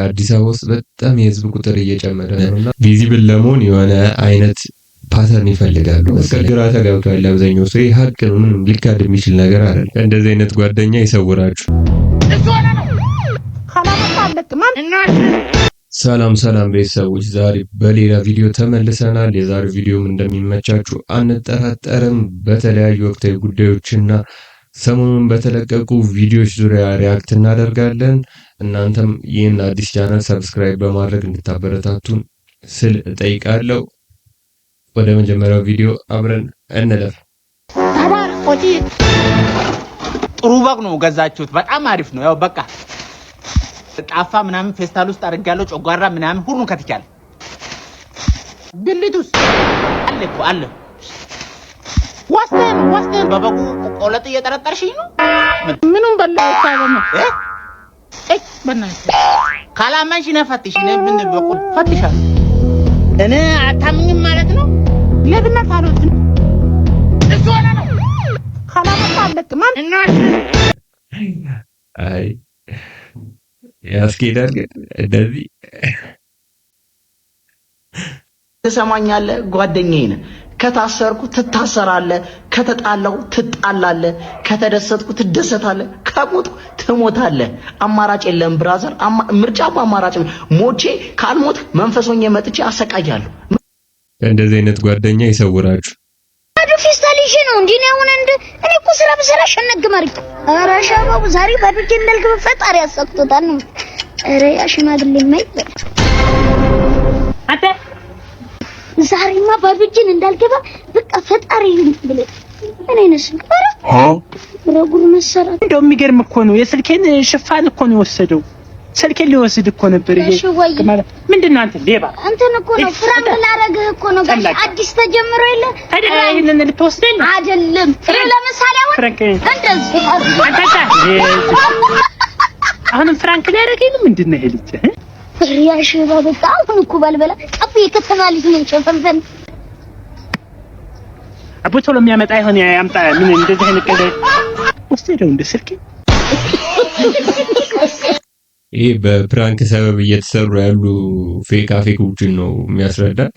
አዲስ አበባ ውስጥ በጣም የህዝብ ቁጥር እየጨመረ ነው እና visible ለመሆን የሆነ አይነት pattern ይፈልጋሉ። ግራ ተጋብቷል አብዛኛው ሰው። ይህ ሀቅ ነው፣ ምንም ሊካድ የሚችል ነገር አይደለም። እንደዚህ አይነት ጓደኛ ይሰውራችሁ። ሰላም ሰላም ቤተሰቦች፣ ዛሬ በሌላ ቪዲዮ ተመልሰናል። የዛሬው ቪዲዮም እንደሚመቻችሁ አንጠራጠርም። በተለያዩ ወቅታዊ ጉዳዮችና ሰሞኑን በተለቀቁ ቪዲዮዎች ዙሪያ react እናደርጋለን። እናንተም ይህን አዲስ channel subscribe በማድረግ እንድታበረታቱን ስል እጠይቃለሁ። ወደ መጀመሪያው ቪዲዮ አብረን እንለፍ። ጥሩ በግ ነው ገዛችሁት። በጣም አሪፍ ነው። ያው በቃ ጣፋ ምናምን ፌስታል ውስጥ አድርጋለሁ። ጨጓራ ምናምን ሁሉን ከትቻለሁ። ብልቱስ አለ እኮ አለ። ዋስቴን ዋስቴን በበጉ ቆለጥ እየጠረጠርሽኝ ነው። ምኑን በላው ታበማ እይ በእናትህ ካላመንሽ እኔ ፈትሽ። እኔ ምን በቁል ፈትሻለሁ። እኔ አታምኝም ማለት ነው። ሌብነት አልወድም። ካላመጣ አለቅም። አይ ያስኬዳል ግን እንደዚህ። ትሰማኛለህ? ጓደኛዬ ነህ። ከታሰርኩ ትታሰራለህ፣ ከተጣላሁ ትጣላለህ፣ ከተደሰትኩ ትደሰታለህ፣ ከሞትኩ ትሞታለህ። አማራጭ የለም brother። ምርጫም አማራጭ ሞቼ ካልሞት መንፈሶኜ መጥቼ አሰቃያለሁ። እንደዚህ አይነት ጓደኛ ይሰውራችሁ። ባዶ ፌስታል ይዤ ነው እንዴ? እኔ አሁን እንደ እኔ እኮ ስራ ብሰራ ሸነግ ማርክ። ኧረ ሸባቡ ዛሬ ባዶ እጄን እንዳልገባ ፈጣሪ ያሳክቶታል ነው። ኧረ ያ ሽማግሌ የማይበል አንተ ዛሬማ ባዶ እጄን እንዳልገባ በቃ ፈጣሪ ብለ እኔ ነሽ። ኧረ ጉድ መሰራት። እንደው የሚገርም እኮ ነው። የስልኬን ሽፋን እኮ ነው የወሰደው። ስልኬን ሊወስድ እኮ ነበር። ይሄ ማለት ምንድን ነው? አንተ ሌባ! እንትን እኮ ነው፣ prank ላረግህ እኮ ነው። ጋሽ አዲስ ተጀምሮ የለ ታዲያ ይሄንን ልትወስደኝ አይደለም? ለምሳሌ አሁን እንደዚህ አንተ አሁንም prank ሊያደርገኝ ነው። ምንድን ነው ይሄ ልጅ? ያ ሽባ በቃ አሁን እኮ ባልበላ አቡ የከተማ ልጅ ነኝ። ሸፈንፈን አቦ ቶሎ የሚያመጣ ይሆን ያምጣ። ምን እንደዚህ አይነት ቀልድ ወሰደው እንደ ስልኬ። ይሄ በ prank ሰበብ እየተሰሩ ያሉ fake fake ኦችን ነው የሚያስረዳን።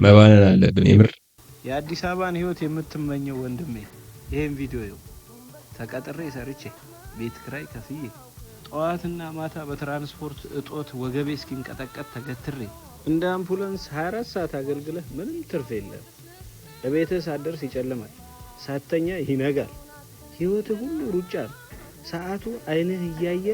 መባነን አለብን የምር። የአዲስ አበባን ህይወት የምትመኘው ወንድሜ ይሄን ቪዲዮ ይኸው። ተቀጥሬ ሰርቼ ቤት ክራይ ከፍዬ ጠዋትና ማታ በትራንስፖርት እጦት ወገቤ እስኪንቀጠቀጥ ተገትሬ እንደ አምቡላንስ 24 ሰዓት አገልግለህ ምንም ትርፍ የለም። እቤትህ ሳትደርስ ይጨልማል፣ ሳተኛ ይነጋል። ህይወትህ ሁሉ ሩጫ ነው። ሰዓቱ አይንህ እያየ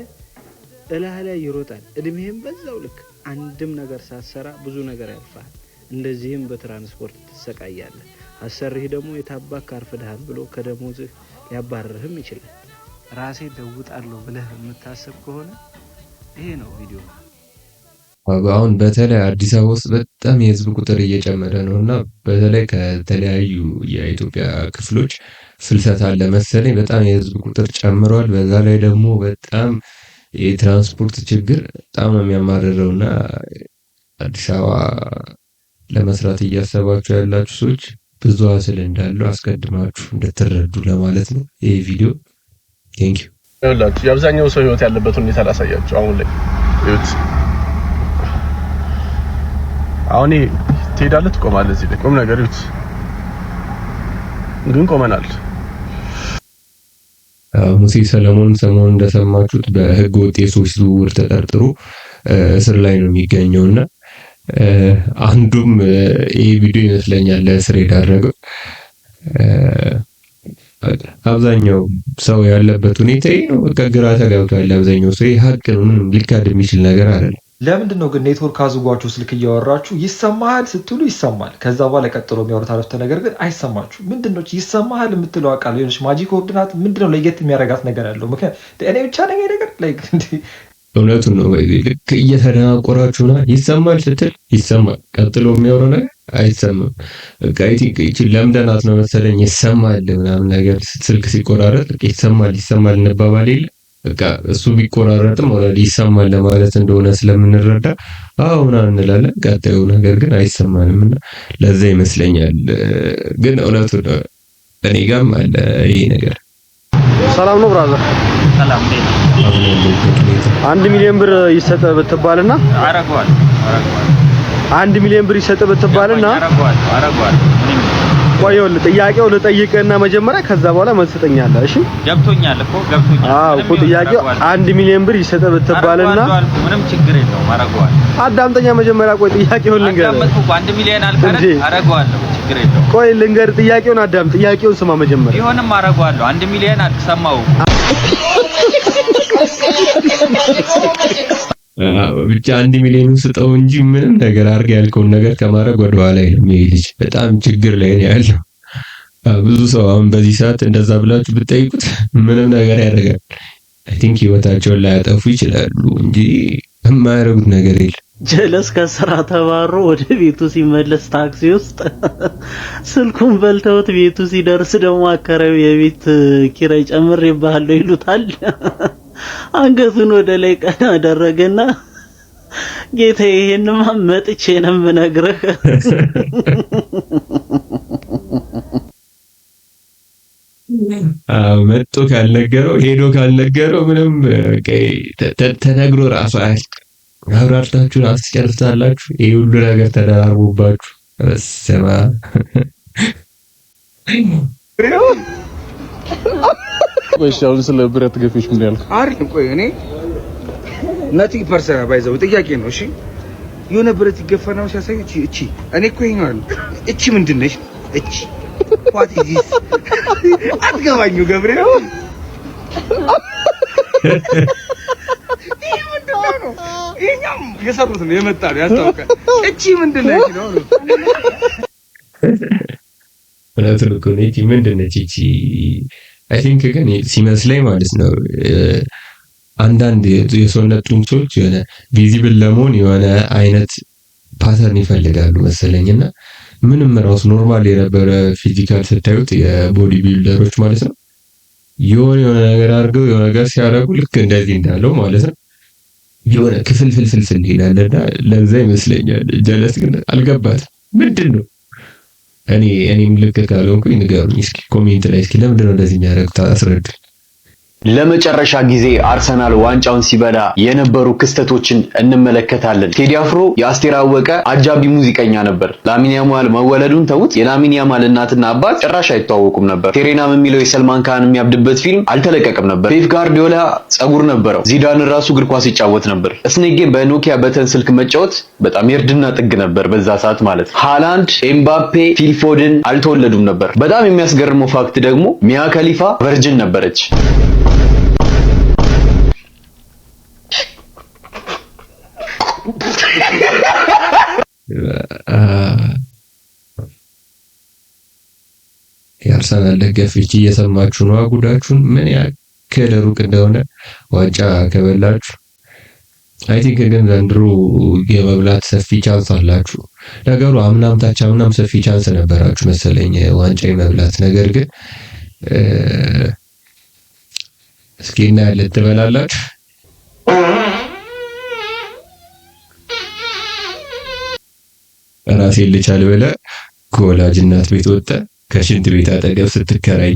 እላህ ላይ ይሮጣል። እድሜህም በዛው ልክ አንድም ነገር ሳትሰራ ብዙ ነገር ያልፋል። እንደዚህም በትራንስፖርት ትሰቃያለህ። አሰሪህ ደግሞ የታባክ አርፍደሃል ብሎ ከደሞዝህ ሊያባርርህም ይችላል። ራሴ ለውጣለሁ ብለህ የምታስብ ከሆነ ይሄ ነው ቪዲዮ። አሁን በተለይ አዲስ አበባ ውስጥ በጣም የህዝብ ቁጥር እየጨመረ ነው እና በተለይ ከተለያዩ የኢትዮጵያ ክፍሎች ፍልሰት አለ መሰለኝ። በጣም የህዝብ ቁጥር ጨምሯል። በዛ ላይ ደግሞ በጣም የትራንስፖርት ችግር በጣም ነው የሚያማርረው እና አዲስ አበባ ለመስራት እያሰባችሁ ያላችሁ ሰዎች ብዙ hassle እንዳለው አስቀድማችሁ እንድትረዱ ለማለት ነው ይህ ቪዲዮ። Thank you። ይኸውላችሁ የአብዛኛው ሰው ህይወት ያለበት ሁኔታ ላሳያችሁ። አሁን ላይ ህይወት አሁን ትሄዳለህ፣ ትቆማለህ። እዚህ ላይ ቁም ነገር ይሁት ግን ቆመናል። ሙሴ ሰለሞን ሰሞኑን እንደሰማችሁት በህገ ወጥ የሰዎች ዝውውር ተጠርጥሮ እስር ላይ ነው የሚገኘው እና አንዱም ይሄ ቪዲዮ ይመስለኛል ለእስር የዳረገው። አብዛኛው ሰው ያለበት ሁኔታ ይሄ ነው። በቃ ግራ ተጋብቷል አብዛኛው ሰው። ይሄ ሀቅ ነው፣ ምንም ሊካድ የሚችል ነገር አይደለም። ለምንድን ነው ግን ኔትወርክ አዝጓችሁ ስልክ እያወራችሁ ይሰማሃል ስትሉ ይሰማል። ከዛ በኋላ ቀጥሎ የሚያወሩት አረፍተ ነገር ግን አይሰማችሁ። ምንድን ነው ይሰማሃል የምትለው ቃል የሆነች magic word ናት? ምንድን ነው ለየት የሚያደርጋት ነገር ያለው? ምክንያት እኔ ብቻ ነኝ ነገር like እውነቱን ነው። ልክ እየተደናቆራችሁ ና ይሰማል ስትል ይሰማል፣ ቀጥሎ የሚያወራው ነገር አይሰማም። በቃ I think ይቺ ለምደናት ነው መሰለኝ ይሰማል ምናምን ነገር ስልክ ሲቆራረጥ ይሰማል ይሰማል እንባባል የለ በቃ እሱ ቢቆራረጥም already ይሰማል ለማለት እንደሆነ ስለምንረዳ አዎ ምናምን እንላለን። ቀጣዩ ነገር ግን አይሰማንም እና ለዛ ይመስለኛል። ግን እውነቱ ነው፣ እኔ ጋርም አለ ይሄ ነገር። ሰላም ነው brother? ሰላም፣ እንዴት ነው? አሁን ያለሁበት ሁኔታ። 1 ሚሊዮን ብር ይሰጥ ብትባልና አረገዋለሁ፣ አረገዋለሁ። 1 ሚሊዮን ብር ይሰጥ ብትባልና አረገዋለሁ፣ አረገዋለሁ። ምንም ቆይ፣ ይኸውልህ፣ ጥያቄው ልጠይቅህና መጀመሪያ ከዛ በኋላ መልስ ትሰጠኛለህ። እሺ? ገብቶኛል እኮ፣ ገብቶኛል። አዎ ምንም እኮ ይሁን ጥያቄው አረገዋለሁ። 1 ሚሊዮን ብር ይሰጥ ብትባልና አረገዋለሁ አልኩህ፣ ምንም ችግር የለውም፣ አረገዋለሁ። አዳምጠኛ መጀመሪያ። ቆይ፣ ጥያቄውን ልንገርህ። አዳመጥኩህ እኮ፣ 1 ሚሊዮን አልክ አይደል? እንዴ? አረገዋለሁ፣ ችግር የለውም። ቆይ ልንገርህ፣ ጥያቄውን አዳም ጥያቄውን ስማ መጀመሪያ። ቢሆንም አረገዋለሁ። 1 ሚሊዮን አልክ፣ ሰማሁ። ብቻ 1 ሚሊዮን ስጠው እንጂ ምንም ነገር አድርግ ያልከውን ነገር ከማድረግ ወደኋላ አይልም። ይሄ ልጅ በጣም ችግር ላይ ነው ያለው። ብዙ ሰው አሁን በዚህ ሰዓት እንደዛ ብላችሁ ብትጠይቁት ምንም ነገር ያደርጋል። I think ህይወታቸውን ላያጠፉ ይችላሉ እንጂ የማያደርጉት ነገር የለም። ጀለስ ከስራ ተባሮ ወደ ቤቱ ሲመለስ ታክሲ ውስጥ ስልኩን በልተውት ቤቱ ሲደርስ ደግሞ አከራዩ የቤት ኪራይ ጨምሬብሃለሁ ይሉታል። አንገቱን ወደ ላይ ቀና አደረገና ጌታዬ ይሄንማ መጥቼ ነው የምነግርህ። መጥቶ ካልነገረው፣ ሄዶ ካልነገረው ምንም በቃ ተነግሮ ራሱ አያልቅም። አብራርታችሁ ራሱ ትጨርሳላችሁ። ይሄ ሁሉ ነገር ተደራርቦባችሁ፣ በስመ አብ። ቆይ እሺ፣ አሁን ስለ ብረት ገፊዎች ምን ያልክ? አሪፍ። ቆይ፣ እኔ nothing personal by the way፣ ጥያቄ ነው። እሺ፣ የሆነ ብረት ይገፋና ሲያሳይ እቺ እቺ እኔ እኮ ይሄኛው አለ፣ እቺ ምንድን ነች? እቺ what is this? አትገባኝም ገብርኤል። ይሄ ምንድን ነው? ይሄኛው የሰሩት ነው፣ የመጣ ነው፣ ያስታውቃል። እቺ ምንድን ነች ነው? እውነቱን እኮ ነው። ይቺ ምንድን ነች ይቺ? I think ግን ሲመስለኝ ማለት ነው አንዳንድ የሰውነት ጡንቻዎች የሆነ visible ለመሆን የሆነ አይነት pattern ይፈልጋሉ መሰለኝ እና ምንም ራሱ normal የነበረ physical ስታዩት የ body builder ኦች ማለት ነው የሆነ የሆነ ነገር አድርገው የሆነ ነገር ሲያደርጉ ልክ እንደዚህ እንዳለው ማለት ነው የሆነ ክፍል ፍልፍልፍል ይላል እና ለዛ ይመስለኛል። ጀለስ ግን አልገባትም። ምንድን ነው? እኔም ልክ ካልሆንኩኝ ንገሩኝ እስኪ comment ላይ። እስኪ ለምንድን ነው እንደዚህ የሚያደርጉት አስረዱኝ። ለመጨረሻ ጊዜ አርሰናል ዋንጫውን ሲበላ የነበሩ ክስተቶችን እንመለከታለን። ቴዲ አፍሮ የአስቴር አወቀ አጃቢ ሙዚቀኛ ነበር። ላሚን ያማል መወለዱን ተዉት፣ የላሚን ያማል እናትና አባት ጭራሽ አይተዋወቁም ነበር። ቴሬናም የሚለው የሰልማን ካህን የሚያብድበት ፊልም አልተለቀቀም ነበር። ፔፕ ጋርዲዮላ ጸጉር ነበረው። ዚዳን ራሱ እግር ኳስ ይጫወት ነበር። Snake game በኖኪያ button ስልክ መጫወት በጣም የእርድና ጥግ ነበር በዛ ሰዓት ማለት ነው። ሃላንድ፣ ኤምባፔ፣ ፊል ፎደን አልተወለዱም ነበር። በጣም የሚያስገርመው fact ደግሞ ሚያ ከሊፋ virgin ነበረች። የአርሰናል ደጋፊዎች እየሰማችሁ ነው ጉዳችሁን ምን ያክል ሩቅ እንደሆነ ዋንጫ ከበላችሁ። I think ግን ዘንድሮ የመብላት ሰፊ chance አላችሁ። ነገሩ አምናም ታች አምናም ሰፊ chance ነበራችሁ መሰለኝ ዋንጫ የመብላት። ነገር ግን እስኪ እናያለን። ትበላላችሁ። ራሴን ልቻል ብለህ ከወላጅ እናት ቤት ወጥተህ ከሽንት ቤት አጠገብ ስትከራይ።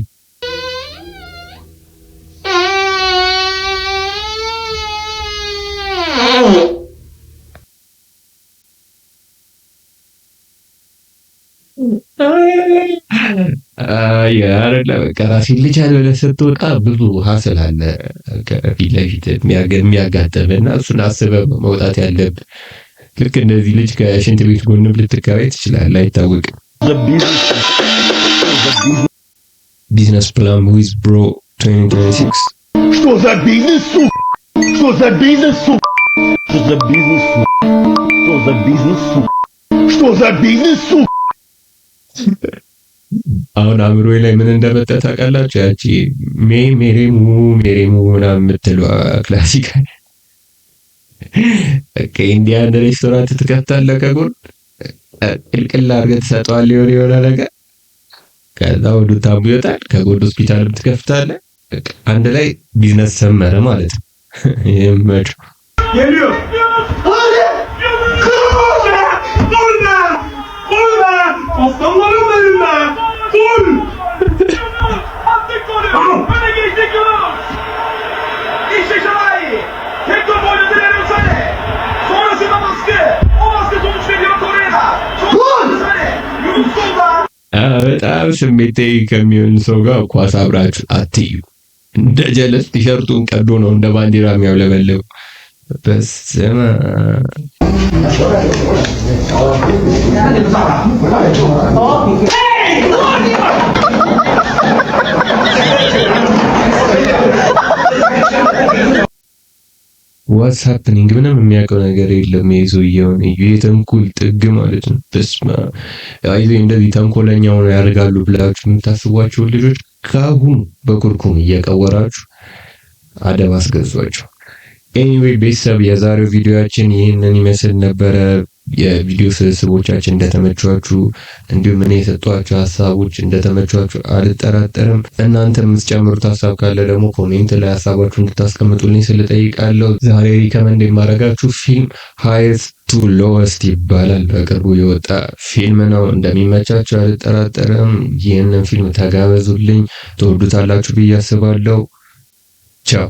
አይ አይደለ፣ በቃ ራሴን ልቻል ብለህ ስትወጣ ብዙ hustle አለ ከፊት ለፊት የሚያጋጥምህ እና እሱን አስበህ ነው መውጣት ያለብህ። ልክ እንደዚህ ልጅ ከሽንት ቤት ጎንም ልትከራይ ትችላለህ፣ አይታወቅም። Business plan with bro 2026። Что за бизнес, сука? Что за бизнес, сука? Что за бизнес, сука? Что за бизнес, сука? Что за бизнес, сука? አሁን አእምሮዬ ላይ ምን እንደመጣ ታውቃላችሁ? ያቺ ሜ ሜሬሙ ሜሬሙ ምናምን የምትለዋ classical። በቃ Indian restaurant ትከፍታለህ፣ ከጎን ቅልቅል አድርገህ ትሰጠዋለህ የሆነ የሆነ ነገር፣ ከዛ ወዱ ታቡ ይወጣል። ከጎን ሆስፒታልም ትከፍታለህ። በቃ አንድ ላይ ቢዝነስ ሰመረ ማለት ነው። ይመችው። Geliyor. Hadi. Gol be! Gol be! Gol be! Aslanlarım benim be! Gol! Attık golü! Öne geçtik. በጣም ስሜታዊ ከሚሆን ሰው ጋር ኳስ አብራችሁ አትዩ። እንደ ጀለስ ቲሸርቱን ቀዶ ነው እንደ ባንዲራ የሚያውለበልበው። በስመ what's happening? ምንም የሚያውቀው ነገር የለም። የሰውየውን የተንኮል ጥግ ማለት ነው። በስመ አብ። እንደዚህ ተንኮለኛ ሆነው ያደርጋሉ ብላችሁ የምታስቧቸውን ልጆች ከአሁኑ በኩርኩም እየቀወራችሁ አደብ አስገዟቸው። Anyway ቤተሰብ፣ የዛሬው ቪዲዮያችን ይህንን ይመስል ነበረ። የቪዲዮ ስብስቦቻችን እንደተመቿችሁ እንዲሁም እኔ የሰጧችሁ ሀሳቦች እንደተመቿችሁ አልጠራጠርም። እናንተ የምትጨምሩት ሀሳብ ካለ ደግሞ comment ላይ ሀሳባችሁ እንድታስቀምጡልኝ ስልጠይቃለሁ። ዛሬ recommend የማደርጋችሁ ፊልም Highest to Lowest ይባላል። በቅርቡ የወጣ ፊልም ነው። እንደሚመቻችሁ አልጠራጠርም። ይህንን ፊልም ተጋበዙልኝ፣ ትወዱታላችሁ ብዬ አስባለሁ። ቻው።